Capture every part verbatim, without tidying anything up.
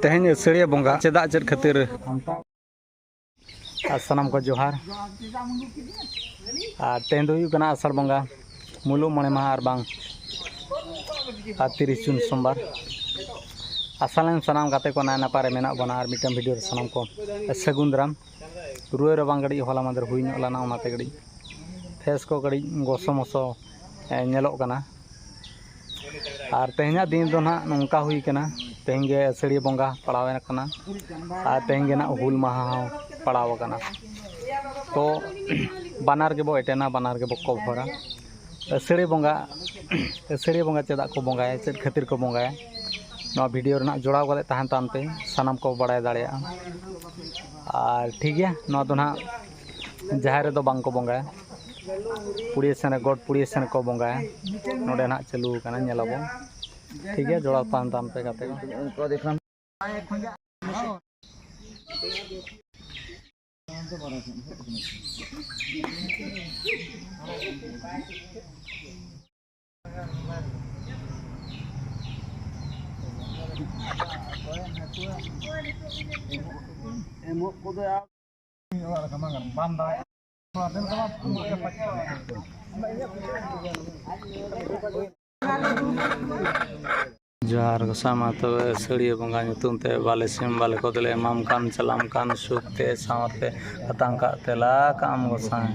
ᱛᱮᱦᱮᱧ ᱟᱹᱥᱟᱹᱲᱤᱭᱟᱹ ᱵᱚᱸᱜᱟ ᱪᱮᱫᱟᱜ, ᱪᱮᱫ ᱠᱷᱟᱹᱛᱤᱨ? ᱟᱨ ᱥᱟᱱᱟᱢ ᱠᱚ ᱡᱚᱦᱟᱨ᱾ ᱟᱨ ᱛᱮᱦᱮᱧ ᱫᱚ ᱦᱩᱭᱩᱜ ᱠᱟᱱᱟ ᱟᱥᱟᱲ ᱵᱚᱸᱜᱟ ᱢᱩᱞᱩᱜ ᱢᱚᱬᱮ ᱢᱟᱦᱟ ᱟᱨ ᱵᱟᱝ ᱟᱨ ᱛᱤᱨᱤᱥ ᱡᱩᱱ ᱥᱳᱢᱵᱟᱨ᱾ ᱟᱥᱟ ᱞᱮᱱ ᱥᱟᱱᱟᱢ ᱜᱟᱛᱮ ᱠᱚ ᱱᱟᱭ ᱱᱟᱯᱟᱭ ᱨᱮ ᱢᱮᱱᱟᱜ ᱵᱚᱱᱟ᱾ ᱟᱨ ᱢᱤᱫᱴᱟᱝ ᱵᱷᱤᱰᱤᱭᱳ ᱨᱮ ᱥᱟᱱᱟᱢ ᱠᱚ ᱥᱟᱹᱜᱩᱱ ᱫᱟᱨᱟᱢ᱾ ᱨᱩᱣᱟᱹ ᱨᱟᱵᱟᱝ ᱠᱟᱹᱴᱤᱡ ᱦᱚᱞᱟ ᱢᱟᱫᱷᱮᱨ ᱦᱩᱭ ᱧᱚᱜ ᱞᱮᱱᱟ, ᱚᱱᱟᱛᱮ ᱠᱟᱹᱴᱤᱡ ᱯᱷᱮᱥ ᱠᱚ ᱠᱟᱹᱴᱤᱡ ᱜᱚᱥᱚ ᱢᱚᱥᱚ, ᱮ, ᱧᱮᱞᱚᱜ ᱠᱟᱱᱟ᱾ ᱟᱨ ᱛᱮᱦᱮᱧᱟᱜ ᱫᱤᱱ ᱫᱚ ᱱᱟᱦᱟᱜ ᱱᱚᱝᱠᱟ ᱦᱩᱭ ᱠᱟᱱᱟ, ᱛᱮᱦᱮᱧ ᱜᱮ ᱟᱹᱥᱟᱹᱲᱤᱭᱟᱹ ᱵᱚᱸᱜᱟ ᱯᱟᱲᱟᱣ ᱟᱠᱟᱱᱟ ᱟᱨ ᱛᱮᱦᱮᱧ ᱜᱮ ᱱᱟᱦᱟᱜ ᱦᱩᱞ ᱢᱟᱦᱟ ᱦᱚᱸ ᱯᱟᱲᱟᱣ ᱟᱠᱟᱱᱟ᱾ ᱛᱚ ᱵᱟᱱᱟᱨ ᱜᱮᱵᱚ ᱮᱴᱮᱱᱟ, ᱵᱟᱱᱟᱨ ᱜᱮᱵᱚ ᱠᱚᱵᱷᱚᱨᱟ᱾ ᱟᱹᱥᱟᱹᱲᱤ ᱵᱚᱸᱜᱟ, ᱟᱹᱥᱟᱹᱲᱤ ᱵᱚᱸᱜᱟ ᱪᱮᱫᱟᱜ ᱠᱚ ᱵᱚᱸᱜᱟᱭᱟ, ᱪᱮᱫ ᱠᱷᱟᱹᱛᱤᱨ ᱠᱚ ᱵᱚᱸᱜᱟᱭᱟ, ᱱᱚᱣᱟ ᱵᱷᱤᱰᱤᱭᱳ ᱨᱮᱱᱟᱜ ᱡᱚᱲᱟᱣ ᱠᱟᱛᱮ ᱛᱟᱦᱮᱱ ᱛᱟᱢ ᱯᱮ, ᱥᱟᱱᱟᱢ ᱠᱚ ᱵᱟᱲᱟᱭ ᱫᱟᱲᱮᱭᱟᱜᱼᱟ᱾ ᱟᱨ ᱴᱷᱤᱠ ᱜᱮᱭᱟ, ᱱᱚᱣᱟ ᱫᱚ ᱱᱟᱦᱟᱜ ᱡᱟᱦᱮᱨ ᱨᱮᱫᱚ ᱵᱟᱝ ᱠᱚ ᱵᱚᱸᱜᱟᱭᱟ, ᱯᱩᱲᱤᱭᱟᱹ ᱥᱮᱱ ᱨᱮ, ᱜᱚᱴ ᱯᱩᱲᱤᱭᱟᱹ ᱥᱮᱱ ᱨᱮᱠᱚ ᱵᱚᱸᱜᱟᱭᱟ᱾ ᱱᱚᱰᱮ ᱱᱟᱦᱟᱜ ᱪᱟᱹᱞᱩ ᱟᱠᱟᱱᱟ, ᱧᱮᱞ ᱟᱵᱚᱱ᱾ ᱴᱷᱤᱠ ᱜᱮᱭᱟ, ᱡᱚᱲᱟᱣ ᱛᱟᱦᱮᱱ ᱛᱟᱢ ᱯᱮ ᱜᱟᱛᱮ ᱠᱚ᱾ ᱮᱢᱚᱜ ᱠᱚᱫᱚ ᱡᱚᱦᱟᱨ ᱜᱚᱸᱥᱟᱭ ᱢᱟ, ᱛᱚᱵᱮ ᱟᱹᱥᱟᱹᱲᱤᱭᱟᱹ ᱵᱚᱸᱜᱟ ᱧᱩᱛᱩᱢ ᱛᱮ ᱵᱟᱞᱮ ᱥᱤᱢ ᱵᱟᱞᱮ ᱠᱚᱫᱚᱞᱮ ᱮᱢᱟᱢ ᱠᱟᱱ, ᱪᱟᱞᱟᱢ ᱠᱟᱱ ᱥᱩᱠ ᱛᱮ ᱥᱟᱶᱛᱮ ᱟᱛᱟᱝ ᱠᱟᱜ ᱛᱮᱞᱟ ᱠᱟᱜ ᱟᱢ ᱜᱚᱸᱥᱟᱭ᱾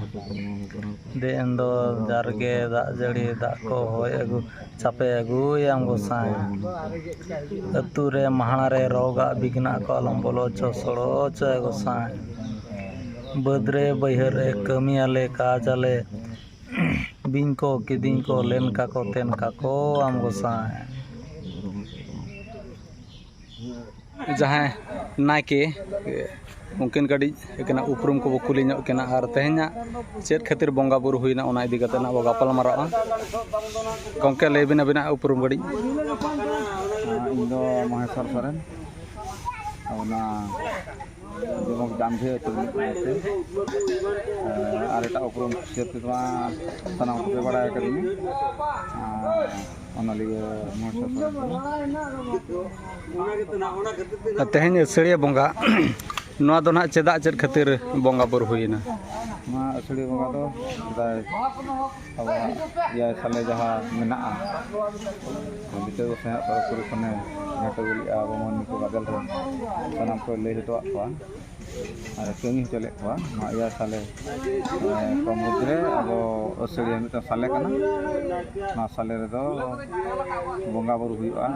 ᱫᱮᱱ ᱫᱚ ᱡᱟᱨᱜᱮ ᱫᱟᱜ ᱡᱟᱹᱲᱤ ᱫᱟᱜ ᱠᱚ ᱦᱚᱭ ᱟᱹᱜᱩ ᱪᱟᱯᱮ ᱟᱹᱜᱩᱭᱟᱢ ᱜᱚᱸᱥᱟᱭ᱾ ᱟᱹᱛᱩ ᱨᱮ ᱢᱟᱦᱟᱲᱟ ᱨᱮ ᱨᱳᱜᱟᱜ ᱵᱤᱜᱷᱱᱟᱜ ᱠᱚ ᱟᱞᱚᱢ ᱵᱚᱞᱚ ᱦᱚᱪᱚ ᱥᱚᱲᱚ ᱦᱚᱪᱚᱭᱟ ᱜᱚᱸᱥᱟᱭ᱾ ᱵᱟᱹᱫᱽ ᱨᱮ ᱵᱟᱹᱭᱦᱟᱹᱲ ᱨᱮ ᱠᱟᱹᱢᱤᱭᱟᱞᱮ ᱠᱟᱡᱟᱞᱮ, ᱵᱤᱧ ᱠᱚ ᱠᱤᱫᱤᱧ ᱠᱚ ᱞᱮᱱ ᱠᱟᱠᱚ ᱛᱮᱱ ᱠᱟᱠᱚ ᱟᱢ ᱜᱚᱸᱥᱟᱭ᱾ ᱡᱟᱦᱟᱸᱭ ᱱᱟᱭᱠᱮ, ᱩᱱᱠᱤᱱ ᱠᱟᱹᱴᱤᱡ ᱟᱹᱠᱤᱱᱟᱜ ᱩᱯᱨᱩᱢ ᱠᱚᱵᱚ ᱠᱩᱞᱤ ᱧᱚᱜ ᱠᱤᱱᱟ ᱟᱨ ᱛᱮᱦᱮᱧᱟᱜ ᱪᱮᱫ ᱠᱷᱟᱹᱛᱤᱨ ᱵᱚᱸᱜᱟ ᱵᱩᱨᱩ ᱦᱩᱭᱱᱟ, ᱚᱱᱟ ᱤᱫᱤ ᱠᱟᱛᱮ ᱱᱟᱜ ᱵᱚ ᱜᱟᱯᱟᱞ ᱢᱟᱨᱟᱜᱼᱟ᱾ ᱜᱚᱢᱠᱮ, ᱞᱟᱹᱭ ᱵᱤᱱ ᱟᱹᱵᱤᱱᱟᱜ ᱩᱯᱨᱩᱢ ᱠᱟᱹᱴᱤᱡ᱾ ᱤᱧ ᱫᱚ ᱢᱚᱦᱮᱥᱣᱚᱨ ᱥᱚᱨᱮᱱ, ᱚᱱᱟ ᱡᱚᱢᱚᱠ ᱡᱟᱢᱵᱷᱤ ᱟᱹᱛᱩ ᱨᱤᱱᱤᱡ ᱠᱟᱱᱟ ᱥᱮ᱾ ᱟᱨ ᱮᱴᱟᱜ ᱩᱯᱨᱩᱢ ᱦᱤᱥᱟᱹᱵ ᱛᱮᱫᱚ ᱢᱟ ᱥᱟᱱᱟᱢ ᱠᱚᱯᱮ ᱵᱟᱲᱟᱭ ᱟᱠᱟᱫᱤᱧᱟ᱾ ᱟᱨ ᱚᱱᱚᱞᱤᱭᱟᱹ ᱢᱚᱦᱮᱥ ᱦᱟᱸᱥᱫᱟ᱾ ᱛᱮᱦᱮᱧ ᱟᱹᱥᱟᱹᱲᱤᱭᱟᱹ ᱵᱚᱸᱜᱟ, ᱱᱚᱣᱟ ᱫᱚ ᱱᱟᱦᱟᱜ ᱪᱮᱫᱟᱜ, ᱪᱮᱫ ᱠᱷᱟᱹᱛᱤᱨ ᱵᱚᱸᱜᱟ ᱵᱩᱨᱩ ᱦᱩᱭᱮᱱᱟ? ᱱᱚᱣᱟ ᱟᱹᱥᱟᱹᱲᱤᱭᱟᱹ ᱵᱚᱸᱜᱟ ᱫᱚ ᱥᱮᱫᱟᱭ ᱟᱵᱚᱣᱟᱜ ᱮᱭᱟᱭ ᱥᱟᱞᱮ ᱡᱟᱦᱟᱸ ᱢᱮᱱᱟᱜᱼᱟ, ᱵᱤᱴᱟᱹ ᱜᱚᱸᱥᱟᱭᱟᱜ ᱛᱚᱨᱚᱯ ᱠᱚᱨᱮ ᱠᱷᱚᱱᱮ ᱡᱟᱦᱟᱸ ᱴᱟᱹᱜᱩ ᱞᱮᱜᱼᱟ, ᱟᱵᱚ ᱢᱟᱹᱱᱢᱤ ᱠᱚ ᱜᱟᱫᱮᱞ ᱨᱮ ᱥᱟᱱᱟᱢ ᱠᱚ ᱞᱟᱹᱭ ᱦᱚᱴᱚᱣᱟᱜ ᱠᱚᱣᱟ ᱟᱨ ᱠᱟᱹᱢᱤ ᱦᱚᱪᱚ ᱞᱮᱫ ᱠᱚᱣᱟ᱾ ᱱᱚᱣᱟ ᱮᱭᱟᱭ ᱥᱟᱞᱮ, ᱮ, ᱠᱚ ᱢᱩᱫᱽᱨᱮ ᱟᱵᱚ ᱟᱹᱥᱟᱹᱲᱤᱭᱟᱹ ᱢᱤᱫᱴᱟᱝ ᱥᱟᱞᱮ ᱠᱟᱱᱟ᱾ ᱱᱚᱣᱟ ᱥᱟᱞᱮ ᱨᱮᱫᱚ ᱵᱚᱸᱜᱟ ᱵᱩᱨᱩ ᱦᱩᱭᱩᱜᱼᱟ᱾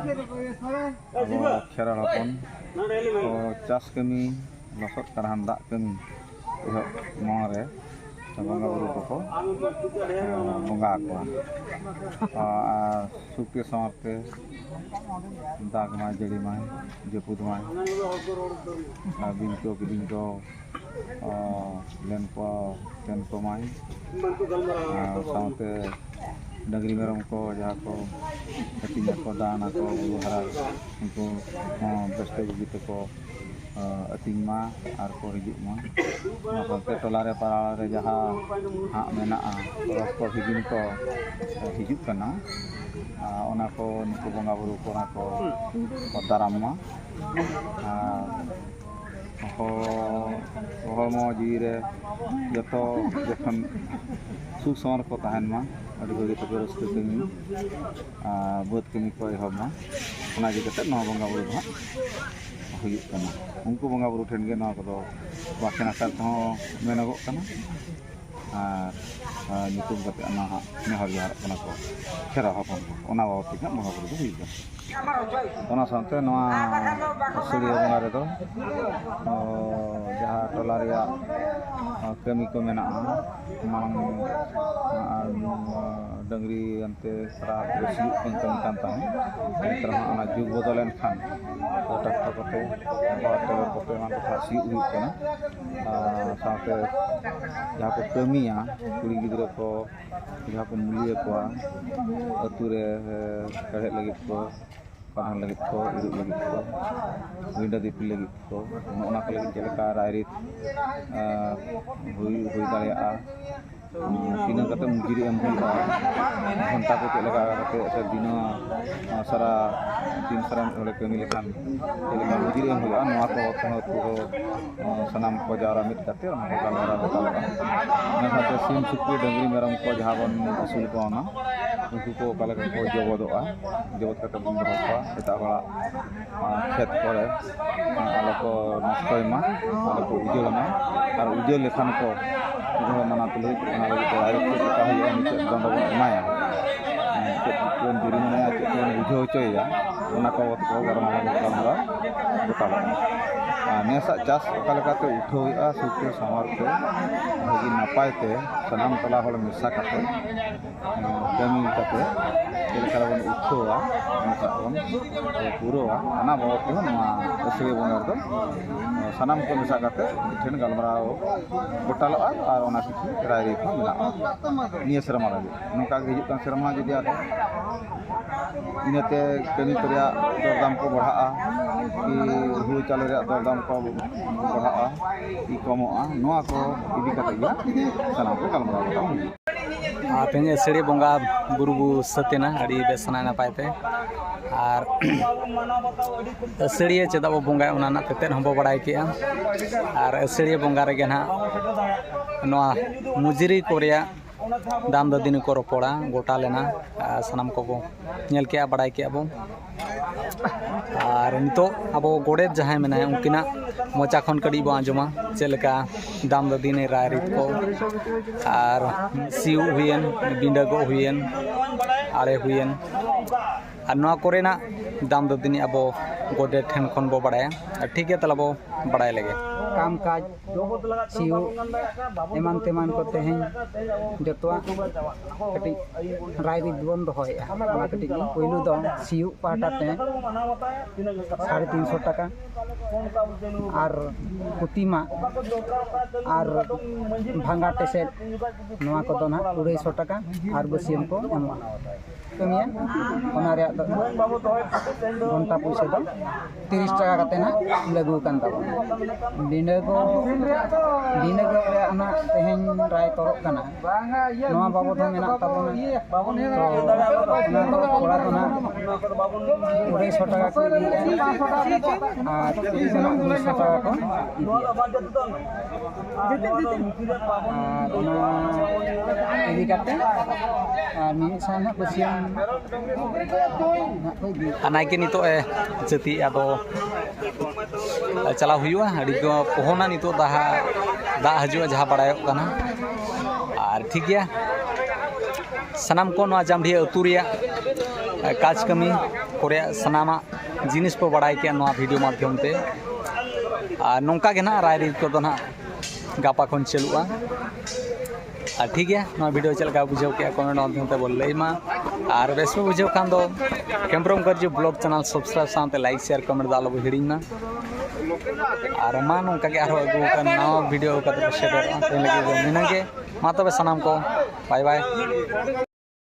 ᱟᱵᱚ ᱠᱷᱮᱨᱣᱟᱲ ᱦᱚᱯᱚᱱ ᱠᱚ ᱪᱟᱥ ᱠᱟᱹᱢᱤ, ᱞᱚᱥᱚᱫ ᱠᱟᱨᱦᱟᱱ ᱫᱟᱜ ᱠᱟᱹᱢᱤ ᱮᱦᱚᱵ ᱢᱟᱲᱟᱝ ᱨᱮ ᱵᱚᱸᱜᱟ ᱵᱩᱨᱩ ᱠᱚᱠᱚ, ᱮ, ᱵᱚᱸᱜᱟ ᱟᱠᱚᱣᱟ᱾ ᱟᱨ ᱥᱩᱠᱛᱮ ᱥᱟᱶᱟᱨᱛᱮ ᱫᱟᱜᱽ ᱢᱟᱭ, ᱡᱟᱹᱲᱤ ᱢᱟᱭ, ᱡᱟᱹᱯᱩᱫ ᱢᱟᱭ, ᱟᱨ ᱵᱤᱧ ᱠᱚ ᱠᱤᱫᱤᱧ ᱠᱚ, ᱚ, ᱞᱮᱱ ᱠᱚ, ᱞᱮᱱ ᱠᱚᱢᱟᱭ᱾ ᱟᱨ ᱥᱟᱶᱛᱮ ᱰᱟᱹᱝᱨᱤ ᱢᱮᱨᱚᱢ ᱠᱚ ᱡᱟᱦᱟᱸ ᱠᱚ ᱟᱹᱛᱤᱧ ᱟᱠᱚ, ᱫᱟᱬᱟᱱ ᱟᱠᱚ, ᱵᱩᱨᱩ ᱦᱟᱨᱟ, ᱩᱱᱠᱩ ᱦᱚᱸ ᱵᱮᱥᱛᱮ ᱵᱩᱜᱤ ᱛᱮᱠᱚ, ᱚ, ᱟᱹᱛᱤᱧ ᱢᱟ ᱟᱨ ᱠᱚ ᱦᱤᱡᱩᱜ ᱢᱟ᱾ ᱚᱱᱟ ᱥᱟᱶᱛᱮ ᱴᱚᱞᱟ ᱨᱮ, ᱯᱟᱲᱟ ᱨᱮ ᱡᱟᱦᱟᱸ ᱦᱟᱸᱜ ᱢᱮᱱᱟᱜᱼᱟ, ᱯᱚᱨᱚᱵᱽ ᱠᱚ ᱵᱤᱜᱷᱤᱱ ᱠᱚ ᱦᱤᱡᱩᱜ ᱠᱟᱱᱟ, ᱟᱨ ᱚᱱᱟ ᱠᱚ ᱱᱩᱠᱩ ᱵᱚᱸᱜᱟ ᱵᱩᱨᱩ ᱠᱚ ᱚᱱᱟ ᱠᱚ ᱠᱚ ᱫᱟᱨᱟᱢ ᱢᱟ᱾ ᱟᱨ ᱦᱚ-, ᱦᱚᱲᱢᱚ ᱡᱤᱣᱤ ᱨᱮ ᱡᱚᱛᱚ ᱡᱚᱠᱷᱚᱱ ᱥᱩᱠ ᱥᱟᱶᱟᱨ ᱠᱚ ᱛᱟᱦᱮᱱ ᱢᱟ, ᱟᱹᱰᱤ ᱵᱷᱟᱹᱜᱤ ᱛᱮᱠᱚ ᱨᱟᱹᱥᱠᱟᱹ ᱠᱟᱹᱢᱤ, ᱟᱨ ᱵᱟᱹᱫᱽ ᱠᱟᱹᱢᱤ ᱠᱚ ᱮᱦᱚᱵ ᱢᱟ᱾ ᱚᱱᱟ ᱤᱫᱤ ᱠᱟᱛᱮᱫ ᱱᱚᱣᱟ ᱵᱚᱸᱜᱟ ᱵᱩᱨᱩ ᱫᱚ ᱦᱟᱸᱜ ᱦᱩᱭᱩᱜ ᱠᱟᱱᱟ᱾ ᱩᱱᱠᱩ ᱵᱚᱸᱜᱟ ᱵᱩᱨᱩ ᱴᱷᱮᱱ ᱜᱮ ᱱᱚᱣᱟ ᱠᱚᱫᱚ ᱵᱟᱠᱷᱮᱬ ᱟᱠᱟᱨ ᱛᱮᱦᱚᱸ ᱢᱮᱱᱚᱜᱚᱜ ᱠᱟᱱᱟ᱾ ᱟᱨ, ᱟᱨ ᱧᱩᱛᱩᱢ ᱠᱟᱛᱮ ᱚᱱᱟ ᱦᱟᱸᱜ ᱱᱮᱦᱚᱨ ᱡᱚᱦᱟᱨᱚᱜ ᱠᱟᱱᱟ ᱠᱚ ᱠᱷᱮᱨᱣᱟᱲ ᱦᱚᱯᱚᱱ ᱠᱚ, ᱚᱱᱟ ᱵᱟᱵᱚᱫ ᱛᱮᱜᱮ ᱦᱟᱸᱜ ᱵᱚᱸᱜᱟ ᱵᱩᱨᱩ ᱫᱚ ᱦᱩᱭᱩᱜ ᱠᱟᱱᱟ᱾ ᱚᱱᱟ ᱥᱟᱶᱛᱮ ᱱᱚᱣᱟ ᱟᱹᱥᱟᱹᱲᱤᱭᱟᱹ ᱵᱚᱸᱜᱟ ᱨᱮᱫᱚ, ᱚ, ᱡᱟᱦᱟᱸ ᱴᱚᱞᱟ ᱨᱮᱭᱟᱜ, ᱚ, ᱠᱟᱹᱢᱤ ᱠᱚ ᱢᱮᱱᱟᱜᱼᱟ, ᱢᱟᱲᱟᱝ, ᱟᱨ, ᱰᱟᱹᱝᱨᱤ ᱟᱱᱛᱮ ᱥᱟᱨᱟ ᱠᱚ ᱥᱤᱭᱳᱜ ᱠᱚ ᱠᱟᱹᱢᱤ ᱠᱟᱱ ᱛᱟᱦᱮᱸᱫ᱾ ᱱᱮᱛᱟᱨ ᱢᱟ ᱚᱱᱟ ᱡᱩᱜᱽ ᱵᱚᱫᱚᱞᱮᱱ ᱠᱷᱟᱱ ᱴᱨᱟᱠᱴᱚᱨ ᱠᱚᱛᱮ, ᱯᱟᱣᱟᱨ ᱴᱤᱞᱟᱨ ᱠᱚᱛᱮ ᱮᱢᱟᱱ ᱠᱚᱛᱮ ᱥᱤᱭᱳᱜ ᱦᱩᱭᱩᱜ ᱠᱟᱱᱟ᱾ ᱟᱨ ᱥᱟᱶᱛᱮ ᱡᱟᱦᱟᱸ ᱠᱚ ᱠᱟᱹᱢᱤᱭᱟ, ᱠᱩᱲᱤ ᱜᱤᱫᱽᱨᱟᱹ ᱠᱚ ᱡᱟᱦᱟᱸ ᱠᱚ ᱢᱩᱞᱤᱭᱟᱹ ᱠᱚᱣᱟ, ᱟᱹᱛᱩ ᱨᱮ, ᱮ, ᱦᱮᱲᱦᱮᱫ ᱞᱟᱹᱜᱤᱫ ᱠᱚ, ᱯᱟᱲᱦᱟᱣ ᱞᱟᱹᱜᱤᱫ ᱠᱚ, ᱤᱨᱚᱜ ᱞᱟᱹᱜᱤᱫ ᱠᱚ, ᱜᱩᱸᱰᱟᱹ ᱫᱤᱯᱤᱞ ᱞᱟᱹᱜᱤᱫ ᱠᱚ, ᱱᱚᱜᱼᱚ ᱱᱟ ᱠᱚ ᱞᱟᱹᱜᱤᱫ ᱪᱮᱫ ᱞᱮᱠᱟ ᱨᱟᱭᱨᱤᱛ, ᱮ, ᱦᱩᱭ, ᱦᱩᱭ ᱫᱟᱲᱮᱭᱟᱜᱼᱟ, ᱛᱤᱱᱟᱹᱜ ᱠᱟᱛᱮ ᱢᱚᱡᱩᱨᱤ ᱮᱢ ᱦᱩᱭᱩᱜᱼᱟ, ᱜᱷᱚᱱᱴᱟ ᱠᱚ ᱪᱮᱫ ᱞᱮᱠᱟ ᱠᱟᱛᱮ ᱥᱮ ᱫᱤᱱᱟᱹ, ᱥᱟᱨᱟ ᱫᱤᱱ ᱥᱟᱨᱟ ᱢᱤᱫ ᱦᱚᱲᱮ ᱠᱟᱹᱢᱤ ᱞᱮᱠᱷᱟᱱ ᱪᱮᱫ ᱞᱮᱠᱟ ᱢᱚᱡᱩᱨᱤ ᱮᱢ ᱦᱩᱭᱩᱜᱼᱟ, ᱱᱚᱣᱟ ᱠᱚ ᱛᱮᱦᱚᱸ ᱯᱩᱨᱟᱹ ᱥᱟᱱᱟᱢ ᱠᱚ ᱡᱟᱣᱨᱟ ᱢᱤᱫ ᱠᱟᱛᱮ ᱚᱱᱟ ᱠᱚ ᱜᱟᱞᱢᱟᱨᱟᱣ ᱜᱚᱴᱟ ᱞᱮᱫᱟ᱾ ᱚᱱᱟ ᱥᱟᱶᱛᱮ ᱥᱤᱢ, ᱥᱩᱠᱨᱤ, ᱰᱟᱹᱝᱨᱤ, ᱢᱮᱨᱚᱢ ᱠᱚ ᱡᱟᱦᱟᱸ ᱵᱚᱱ ᱟᱹᱥᱩᱞ ᱠᱚᱣᱟ, ᱚᱱᱟ ᱩᱱᱠᱩ ᱠᱚ ᱚᱠᱟ ᱞᱮᱠᱟ ᱠᱚ ᱡᱚᱵᱚᱫᱚᱜᱼᱟ, ᱡᱚᱵᱚᱫ ᱠᱟᱛᱮ ᱵᱚᱱ ᱫᱚᱦᱚ ᱠᱚᱣᱟ ᱮᱴᱟᱜ ᱦᱚᱲᱟᱜ ᱠᱷᱮᱛ ᱠᱚᱨᱮ ᱟᱞᱚ ᱠᱚ ᱱᱚᱥᱴᱚᱭ ᱢᱟ, ᱟᱞᱚ ᱠᱚ ᱩᱡᱟᱹᱲ ᱢᱟ᱾ ᱟᱨ ᱩᱡᱟᱹᱲ ᱞᱮᱠᱷᱟᱱ ᱠᱚ ᱢᱟᱱᱟ ᱛᱩᱞᱩᱡ ᱚᱱᱟ ᱞᱟᱹᱜᱤᱫ ᱛᱮ ᱟᱭᱨᱚᱠᱠᱷᱤᱛ ᱞᱮᱠᱟ ᱦᱩᱭᱩᱜᱼᱟ, ᱢᱤᱫᱴᱮᱱ ᱫᱚᱱᱰ ᱵᱚᱱ ᱮᱢᱟᱭᱟ᱾ ᱪᱮᱫ ᱵᱚᱱ ᱡᱩᱨᱤᱢᱟᱱᱟᱭᱟ, ᱪᱮᱫ ᱵᱚᱱ ᱵᱩᱡᱷᱟᱹᱣ ᱦᱚᱪᱚᱭᱮᱭᱟ, ᱚᱱᱟ ᱠᱚ ᱜᱟᱞᱢᱟᱨᱟᱣ ᱜᱚᱴᱟ ᱞᱮᱫᱟ᱾ ᱟᱨ ᱱᱮᱥᱟᱜ ᱪᱟᱥ ᱚᱠᱟ ᱞᱮᱠᱟᱛᱮ ᱩᱴᱷᱟᱹᱣ ᱦᱩᱭᱩᱜᱼᱟ, ᱥᱩᱠᱛᱮ ᱥᱟᱶᱟᱨ ᱛᱮ ᱵᱷᱟᱹᱜᱤ ᱱᱟᱯᱟᱭ ᱛᱮ ᱥᱟᱱᱟᱢ ᱴᱚᱞᱟ ᱦᱚᱲ ᱢᱮᱥᱟ ᱠᱟᱛᱮ ᱠᱟᱹᱢᱤ ᱠᱟᱛᱮ ᱪᱮᱫ ᱞᱮᱠᱟ ᱵᱚᱱ ᱩᱴᱷᱟᱹᱣᱟ, ᱚᱱᱠᱟ ᱵᱚᱱ ᱯᱩᱨᱟᱹᱣᱟ᱾ ᱚᱱᱟ ᱵᱟᱵᱚᱫ ᱛᱮᱦᱚᱸ ᱱᱚᱣᱟ ᱟᱹᱥᱟᱹᱲᱤᱭᱟᱹ ᱵᱚᱸᱜᱟ ᱨᱮᱫᱚ ᱥᱟᱱᱟᱢ ᱠᱚ ᱢᱮᱥᱟ ᱠᱟᱛᱮ ᱢᱤᱫᱴᱷᱮᱱ ᱜᱟᱞᱢᱟᱨᱟᱣ ᱜᱚᱴᱟᱞᱚᱜᱼᱟ ᱟᱨ ᱚᱱᱟ ᱠᱤᱪᱷᱩ ᱨᱟᱭ ᱨᱤᱛ ᱦᱚᱸ ᱢᱮᱱᱟᱜᱼᱟ ᱱᱤᱭᱟᱹ ᱥᱮᱨᱢᱟ ᱞᱟᱹᱜᱤᱫ᱾ ᱱᱚᱝᱠᱟ ᱜᱮ ᱦᱤᱡᱩᱜ ᱠᱟᱱ ᱥᱮᱨᱢᱟ ᱡᱩᱫᱤ ᱟᱨᱦᱚᱸ ᱤᱱᱟᱹᱛᱮ ᱠᱟᱹᱢᱤ ᱠᱚ ᱨᱮᱭᱟᱜ ᱫᱚᱨᱫᱟᱢ ᱠᱚ ᱵᱟᱲᱦᱟᱜᱼᱟ, ᱠᱤ ᱦᱩᱲᱩ ᱪᱟᱣᱞᱮ ᱨᱮᱭᱟᱜ ᱫᱚᱨᱫᱟᱢ ᱠᱚ ᱵᱟᱲᱦᱟᱜᱼᱟ ᱠᱤ ᱠᱚᱢᱚᱜᱼᱟ, ᱱᱚᱣᱟ ᱠᱚ ᱤᱫᱤ ᱠᱟᱛᱮ ᱜᱮ ᱥᱟᱱᱟᱢ ᱠᱚ ᱜᱟᱞᱢᱟᱨᱟᱣ ᱜᱚᱴᱟ ᱦᱩᱭᱩᱜᱼᱟ᱾ ᱟᱨ ᱛᱮᱦᱮᱧ ᱟᱹᱥᱟᱹᱲᱤᱭᱟᱹ ᱵᱚᱸᱜᱟ ᱵᱩᱨᱩ ᱵᱚ ᱥᱟᱹᱛ ᱮᱱᱟ ᱟᱹᱰᱤ ᱵᱮᱥ ᱱᱟᱭ ᱱᱟᱯᱟᱭ ᱛᱮ᱾ ᱟᱨ ᱟᱹᱥᱟᱹᱲᱤᱭᱟᱹ ᱪᱮᱫᱟᱜ ᱵᱚ ᱵᱚᱸᱜᱟᱭᱟ, ᱚᱱᱟ ᱨᱮᱱᱟᱜ ᱛᱮᱛᱮᱫ ᱦᱚᱸᱵᱚ ᱵᱟᱲᱟᱭ ᱠᱮᱜᱼᱟ᱾ ᱟᱨ ᱟᱹᱥᱟᱹᱲᱤᱭᱟᱹ ᱵᱚᱸᱜᱟ ᱨᱮᱜᱮ ᱱᱟᱦᱟᱜ ᱱᱚᱣᱟ ᱢᱩᱡᱽᱨᱤ ᱠᱚ ᱨᱮᱭᱟᱜ ᱫᱟᱢ ᱫᱟᱹᱫᱤᱱᱤ ᱠᱚ ᱨᱚᱯᱚᱲᱟ, ᱜᱚᱴᱟ ᱞᱮᱱᱟ᱾ ᱟᱨ ᱥᱟᱱᱟᱢ ᱠᱚᱵᱚ ᱧᱮᱞ ᱠᱮᱜᱼᱟ, ᱵᱟᱲᱟᱭ ᱠᱮᱜᱼᱟ ᱵᱚ᱾ ᱟᱨ ᱱᱤᱛᱚᱜ ᱟᱵᱚ ᱜᱚᱰᱮᱛ ᱡᱟᱦᱟᱸᱭ ᱢᱮᱱᱟᱭᱟ, ᱩᱱᱠᱤᱱᱟᱜ ᱢᱚᱪᱟ ᱠᱷᱚᱱ ᱠᱟᱹᱴᱤᱡ ᱵᱚ ᱟᱸᱡᱚᱢᱟ, ᱪᱮᱫ ᱞᱮᱠᱟ ᱫᱟᱢ ᱫᱟᱹᱫᱤᱱᱤ ᱨᱟᱭ ᱨᱤᱛ ᱠᱚ, ᱟᱨ ᱥᱤᱭᱳᱜ ᱦᱩᱭᱮᱱ, ᱵᱤᱸᱰᱟᱹ ᱜᱚᱜ ᱦᱩᱭᱮᱱ, ᱟᱲᱮ ᱦᱩᱭᱮᱱ, ᱟᱨ ᱱᱚᱣᱟ ᱠᱚᱨᱮᱱᱟᱜ ᱫᱟᱢ ᱫᱟᱹᱫᱤᱱᱤ ᱟᱵᱚ ᱜᱚᱰᱮᱛ ᱴᱷᱮᱱ ᱠᱷᱚᱱ ᱵᱚ ᱵᱟᱲᱟᱭᱟ᱾ ᱟᱨ ᱴᱷᱤᱠ ᱜᱮᱭᱟ, ᱛᱟᱦᱞᱮ ᱵᱚ ᱵᱟᱲᱟᱭ ᱞᱮᱜᱮ᱾ ᱠᱟᱢ ᱠᱟᱡᱽ, ᱥᱤᱭᱳᱜ, ᱮᱢᱟᱱ ᱛᱮᱢᱟᱱ ᱠᱚ ᱛᱮᱦᱮᱧ ᱡᱚᱛᱚᱣᱟᱜ ᱠᱟᱹᱴᱤᱡ ᱨᱟᱭ ᱨᱤᱛ ᱵᱚᱱ ᱫᱚᱦᱚᱭᱮᱫᱼᱟ᱾ ᱚᱱᱟ ᱠᱟᱹᱴᱤᱡ ᱯᱳᱭᱞᱳ ᱫᱚ ᱥᱤᱭᱳᱜ ᱯᱟᱦᱴᱟ ᱛᱮ ᱥᱟᱲᱮ ᱛᱤᱱᱥᱚ ᱴᱟᱠᱟ, ᱟᱨ ᱠᱩᱛᱤ ᱢᱟᱜ ᱟᱨ ᱵᱷᱟᱸᱜᱟᱴ ᱮᱥᱮᱫ, ᱱᱚᱣᱟ ᱠᱚᱫᱚ ᱱᱟᱦᱟᱜ ᱟᱹᱲᱟᱹᱭᱥᱚ ᱴᱟᱠᱟ ᱟᱨ ᱵᱟᱹᱥᱭᱟᱹᱢ ᱠᱚ ᱮᱢᱚᱜᱼᱟ᱾ ᱠᱟᱹᱢᱤᱭᱟ, ᱚᱱᱟ ᱨᱮᱭᱟᱜ ᱫᱚ ᱜᱷᱚᱱᱴᱟ ᱯᱩᱭᱥᱟᱹ ᱫᱚ ᱛᱤᱨᱤᱥ ᱴᱟᱠᱟ ᱠᱟᱛᱮ ᱱᱟᱜ ᱞᱟᱹᱜᱩ ᱟᱠᱟᱱ ᱛᱟᱵᱚᱱᱟ᱾ ᱰᱤᱸᱰᱟᱹ ᱠᱚ, ᱰᱤᱸᱰᱟᱹ ᱠᱚ ᱨᱮᱭᱟᱜ ᱱᱟᱜ ᱛᱮᱦᱮᱧ ᱨᱟᱭ ᱛᱚᱨᱚᱜ ᱠᱟᱱᱟ᱾ ᱱᱚᱣᱟ ᱵᱟᱵᱚᱫ ᱦᱚᱸ ᱢᱮᱱᱟᱜ ᱛᱟᱵᱚᱱᱟ᱾ ᱛᱚ ᱚᱱᱟ ᱫᱚ ᱠᱚᱲᱟ ᱫᱚ ᱱᱟᱜ ᱟᱹᱲᱟᱹᱭᱥᱚ ᱴᱟᱠᱟ ᱠᱚ ᱤᱫᱤᱭᱮᱫᱼᱟ ᱟᱨ ᱠᱩᱲᱤ ᱫᱚ ᱱᱟᱜ ᱫᱩᱥᱚ ᱴᱟᱠᱟ ᱠᱚ ᱤᱫᱤᱭᱮᱫᱼᱟ᱾ ᱟᱨ ᱚᱱᱟ ᱤᱫᱤ ᱠᱟᱛᱮ ᱟᱨ ᱢᱤᱢᱤᱫ ᱥᱟᱶ ᱱᱟᱜ ᱵᱟᱹᱥᱭᱟᱹᱢ ᱱᱟᱜ ᱠᱚ ᱤᱫᱤᱭᱮᱫᱼᱟ᱾ ᱟᱨ ᱱᱟᱭᱠᱮ ᱱᱤᱛᱚᱜ ᱮ ᱡᱟᱹᱛᱤ, ᱟᱫᱚ ᱪᱟᱞᱟᱣ ᱦᱩᱭᱩᱜᱼᱟ᱾ ᱟᱹᱰᱤ ᱠᱚ ᱯᱚᱦᱚᱱᱟ ᱱᱤᱛᱚᱜ ᱫᱟᱜ, ᱫᱟᱜ ᱦᱤᱡᱩᱜᱼᱟ ᱡᱟᱦᱟᱸ ᱵᱟᱲᱟᱭᱚᱜ ᱠᱟᱱᱟ᱾ ᱟᱨ ᱴᱷᱤᱠ ᱜᱮᱭᱟ, ᱥᱟᱱᱟᱢ ᱠᱚ ᱱᱚᱣᱟ ᱡᱟᱢᱰᱤᱦᱟᱹ ᱟᱹᱛᱩ ᱨᱮᱭᱟᱜ ᱠᱟᱡᱽ ᱠᱟᱹᱢᱤ ᱠᱚᱨᱮᱭᱟᱜ ᱥᱟᱱᱟᱢᱟᱜ ᱡᱤᱱᱤᱥ ᱯᱮ ᱵᱟᱲᱟᱭ ᱠᱮᱜᱼᱟ ᱱᱚᱣᱟ ᱵᱷᱤᱰᱤᱭᱳ ᱢᱟᱫᱽᱫᱷᱚᱢ ᱛᱮ᱾ ᱟᱨ ᱱᱚᱝᱠᱟ ᱜᱮ ᱱᱟᱦᱟᱜ ᱨᱟᱭᱨᱤᱛ ᱠᱚᱫᱚ ᱱᱟᱦᱟᱜ ᱜᱟᱯᱟ ᱠᱷᱚᱱ ᱪᱟᱹᱞᱩᱜᱼᱟ᱾ ᱟᱨ ᱴᱷᱤᱠ ᱜᱮᱭᱟ, ᱱᱚᱣᱟ ᱵᱷᱤᱰᱤᱭᱳ ᱪᱮᱫ ᱞᱮᱠᱟ ᱵᱩᱡᱷᱟᱹᱣ ᱠᱮᱜᱼᱟ, ᱠᱚᱢᱮᱱᱴ ᱢᱟᱫᱽᱫᱷᱚᱢ ᱛᱮ ᱵᱚᱱ ᱞᱟᱹᱭ ᱢᱟ᱾ ᱟᱨ ᱵᱮᱥ ᱯᱮ ᱵᱩᱡᱷᱟᱹᱣ ᱠᱷᱟᱱ ᱫᱚ ᱠᱮᱢᱵᱨᱚᱢ ᱠᱟᱹᱨᱡᱤ ᱵᱞᱚᱜ ᱪᱮᱱᱮᱞ ᱥᱟᱵᱥᱠᱨᱟᱭᱤᱵ ᱥᱟᱶᱛᱮ ᱞᱟᱭᱤᱠ, ᱥᱮᱭᱟᱨ, ᱠᱚᱢᱮᱱᱴ ᱫᱚ ᱟᱞᱚ ᱵᱚ ᱦᱤᱲᱤᱧ ᱢᱟ᱾ ᱟᱨ ᱢᱟ ᱱᱚᱝᱠᱟ ᱜᱮ ᱟᱨᱦᱚᱸ ᱟᱹᱜᱩ ᱟᱠᱟᱱ ᱱᱟᱣᱟ ᱵᱷᱤᱰᱤᱭᱳ ᱠᱟᱛᱮ ᱵᱚ ᱥᱮᱴᱮᱨᱚᱜᱼᱟ᱾ ᱛᱮᱦᱮᱧ ᱞᱟᱹᱜᱤᱫ ᱫᱚ ᱱᱤᱱᱟᱹᱜ ᱜᱮ᱾ ᱢᱟ ᱛᱚᱵᱮ ᱥᱟᱱᱟᱢ ᱠᱚ ᱵᱟᱭ ᱵᱟᱭ᱾